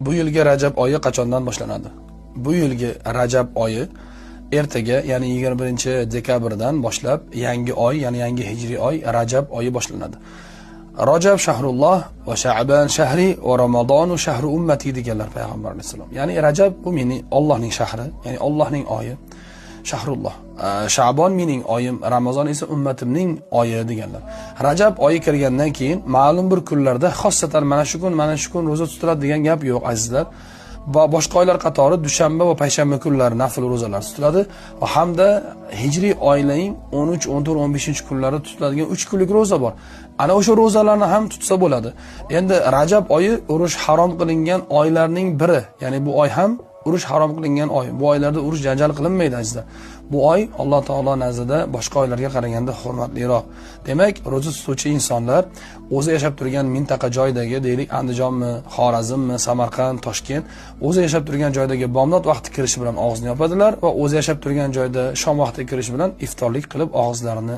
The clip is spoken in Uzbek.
Bu yilgi Rajab oyi qachondan boshlanadi? Bu yilgi Rajab oyi ertaga, ya'ni 21 dekabrdan boshlab yangi oy, ya'ni yangi hijriy oy, Rajab oyi boshlanadi. "Rajab shahrulloh va Sha'ban shahri va Ramazonu shahru ummati", deganlar payg'ambar alayhissalom. Ya'ni Rajab bu meni Allohning shahri, ya'ni Allohning oyi. Shahrulloh. Sha'bon mening oyim, Ramazon esa ummatimning oyi deganlar. Rajab oyi kirgandan keyin ma'lum bir kunlarda, xossatan mana shu kun, mana shu kun ro'za tutiladi degan gap yo'q, azizlar. Va boshqa oylar qatori dushanba va payshanba kunlari nafl ro'zalar tutiladi va hamda hijriy oylarning 13, 14, 15 kunlari tutiladigan 3 kunlik ro'za bor. Ana o'sha ro'zalarni ham tutsa bo'ladi. Endi Rajab oyi urush harom qilingan oylarning biri. Ya'ni bu oy ham urush harom qilingan oy. Bu oylarda urush janjal qilinmaydi, azizlar. Bu oy Alloh taolo nazdida boshqa oylarga qaraganda hurmatliroq. Demak, ro'za tutuvchi insonlar o'zi yashab turgan mintaqa joydagi, deylik, Andijonmi, Xorazmmi, Samarqand, Toshkent, o'zi yashab turgan joydagi bomdod vaqti kirishi bilan og'izni yopadilar va o'zi yashab turgan joyda shom vaqti kirishi bilan iftorlik qilib og'izlarini